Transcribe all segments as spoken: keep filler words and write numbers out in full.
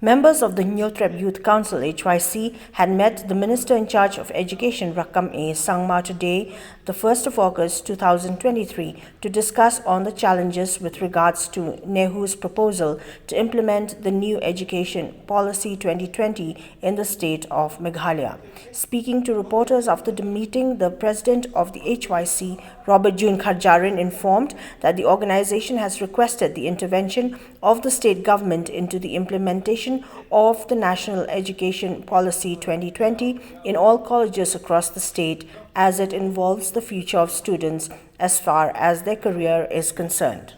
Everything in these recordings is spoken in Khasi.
Members of the Hynñiewtrep Youth Council, H Y C, had met the Minister in charge of Education, Rakkam A Sangma, today, the first of August two thousand twenty-three, to discuss on the challenges with regards to NEHU's proposal to implement the new education policy twenty twenty in the state of Meghalaya. Speaking to reporters after the meeting, the president of the H Y C, Robert June Kharjarin, informed that the organization has requested the intervention of the state government into the implementation of the National Education Policy twenty twenty in all colleges across the state, as it involves the future of students as far as their career is concerned.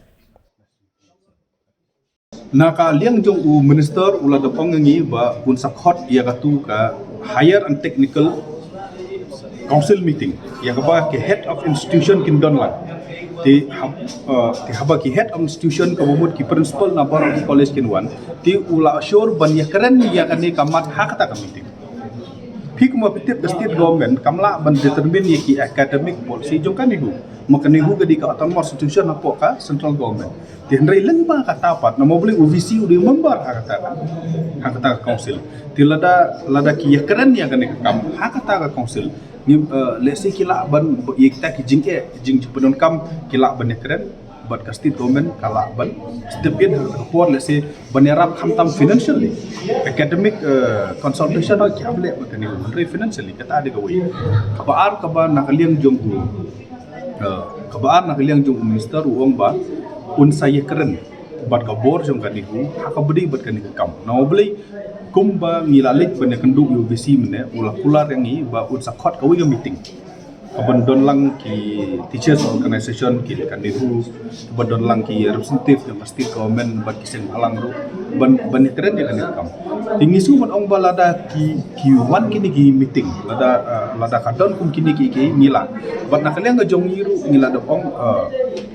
Na ka liang jong u minister u la da ong ngi ba un sa khot ïa katu ka higher and technical council meeting ïa kaba ki head of institution kin don lang. Te hab, uh, te haba ki head of institution kaba mut ki principal na baroh ki college kin wan. Te u la assure ban ïakren ïa kane ka mat ha kata ka meeting. Phi kumba phi tip ka state government kam lah ban determine ïa ki academic policy jong ka NEHU. Ma ka NEHU ka dei ka autonomous institution hapoh ka central government. Te hynrei lyngba kata pat, namar balei u V C u dei member ha kata ka, ha kata ka council. Te lada, lada ki ïakren ïa kane ka kam ha kata ka council. Ngi, eh, let's say ki lah ban ïa kita ki jingeh, jingpyndonkam ki lah ban ïakren bad ka state government ka lah ban step in ha kata ka por, let's say ban ïarap khamtam financially. Academic, eh, consultation ki hap leh bad ka NEHU, hynrei financially kata dei kawei. Kaba ar kaba na ka liang jong u, eh, kaba ar na ka liang jong u minister u ong ba un sa ïakren bad ka bor jong ka NEHU ha kaba dei bad kane ka kam. Namar balei kumba ngi la leit ban ïakynduh ïa u V C mynne u la kular ïa ngi ba un sa khot kawei ka meeting. Kaban don lang ki teachers organization, ki ka NEHU, kaban don lang ki representative jong ka state government bad ki seng bhalang ruh ban, ban ïakren ïa kane ka kam. Te ngi shu ban ong ba lada ki, ki wan kine ki meeting, lada, eh, lada ka don kum kine ki, ki ngi la. Bad na ka liang ka jong ngi ruh ngi la da ong, eh,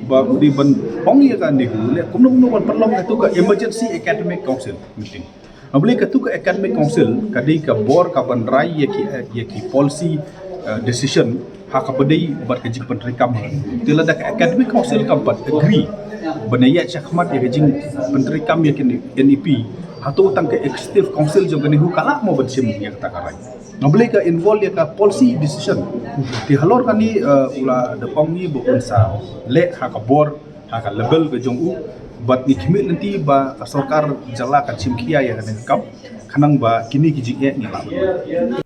ba u dei ban ong ïa ka NEHU leh kumno kumno ban pynlong katu ka emergency academic council meeting. Namar balei katu ka academic council ka dei ka bor kaban rai ïa ki, ïa ki policy, eh, decision ha kaba dei bad ka jingpyntreikam. Te lada ka academic council kam pat agree ban ïaid shakhmat ïa ka jingpyntreikam ïa ka N E P, hato tang ka executive council jong ka NEHU ka lah mo ban shim ïa kata ka rai? Namar balei ka involve ïa ka policy decision. Te halor kane, eh, u la da ong ngi ba un sa leh ha ka bor, ha ka level ka jong u, bad ngi khmih lynti ba ka sorkar jylla kan shim khia ïa kane ka kam khnang ba kine ki jingeh ngi lah ban.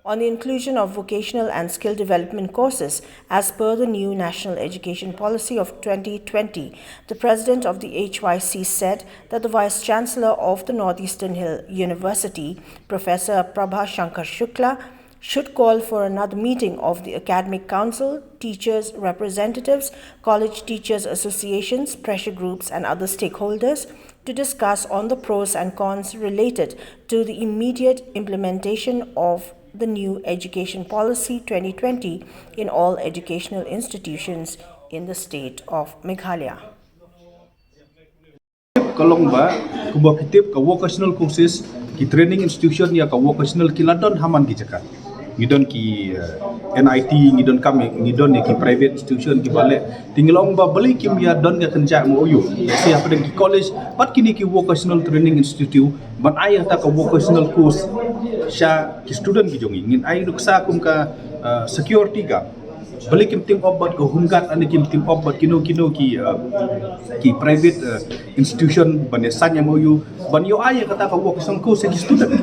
On the inclusion of vocational and skill development courses as per the new National Education Policy of twenty twenty, the president of the H Y C said that the Vice Chancellor of the Northeastern Hill University, Professor Prabha Shankar Shukla, should call for another meeting of the Academic Council, teachers' representatives, college teachers' associations, pressure groups, and other stakeholders to discuss on the pros and cons related to the immediate implementation of the new Education Policy twenty twenty in all educational institutions in the state of Meghalaya. Ka long ba, kumba phi tip ka vocational courses, ki training institution ïa ka vocational ki la don ha man ki jaka. Ngi don ki, eh, N I T, ngi don kam, ngi don ïa ki private institution kiba leh. Te ngi la ong ba balei kim ïa don ka kynja M O U. Let's say hapdeng ki college, bad kine ki vocational training institute, ban ai ïa kata ka vocational course sha ki student ki jong ngi. Ngin ai nuksa kum ka, eh, security guard. Balei kim team up bad ka Home Guard, lane kim team up bad kino kino ki, uh, ki private, uh, institution ban ïa sign M O U ban ïoh ai ïa kata ka work song ko se ki student.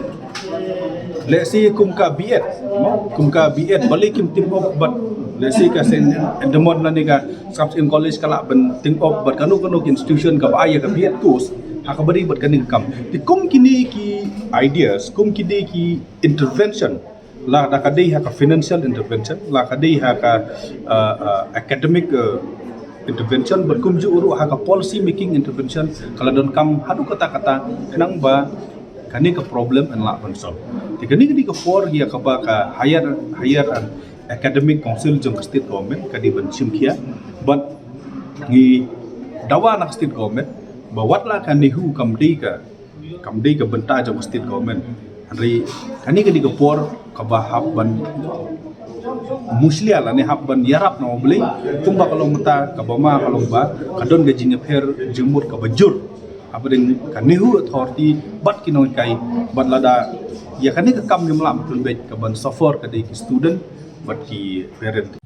Let's say kum ka B Ed, no? Kum ka B Ed, balei kim team up bad, let's say, ka Saint Edmund lane ka Sap College ka lah ban team up bad kano kano ki institution kaba ai ïa ka B Ed course ha kaba dei bad kane ka kam. Te kum kine ki ideas, kum kine ki intervention, la da ka dei ha ka financial intervention, la ka dei ha ka, uh, uh, academic, uh, intervention, bad kumjuh ruh ha ka policy making intervention, ka la donkam haduh katta katta khnang ba kane ka problem yn lah ban solve. Te kane ka dei ka por ïa kaba ka higher, higher and academic council jong ka state government ka dei ban shim khia, bad ngi dawa na ka state government ba wat la ka NEHU kam dei ka kam dei ka bynta jong ka state government. Hynrei kane ka dei ka por kaba hap ban mushlia lane hap ban ïarap, namar balei kumba ka long mynta kaba ma ka long ba ka don ka jingïapher jingmut kaba jur hapdeng ka NEHU authority bad ki nonghikai, bad lada ïa kane ka kam ngim lah ban pynbeit, ka ban suffer ka dei ki student bad ki parent.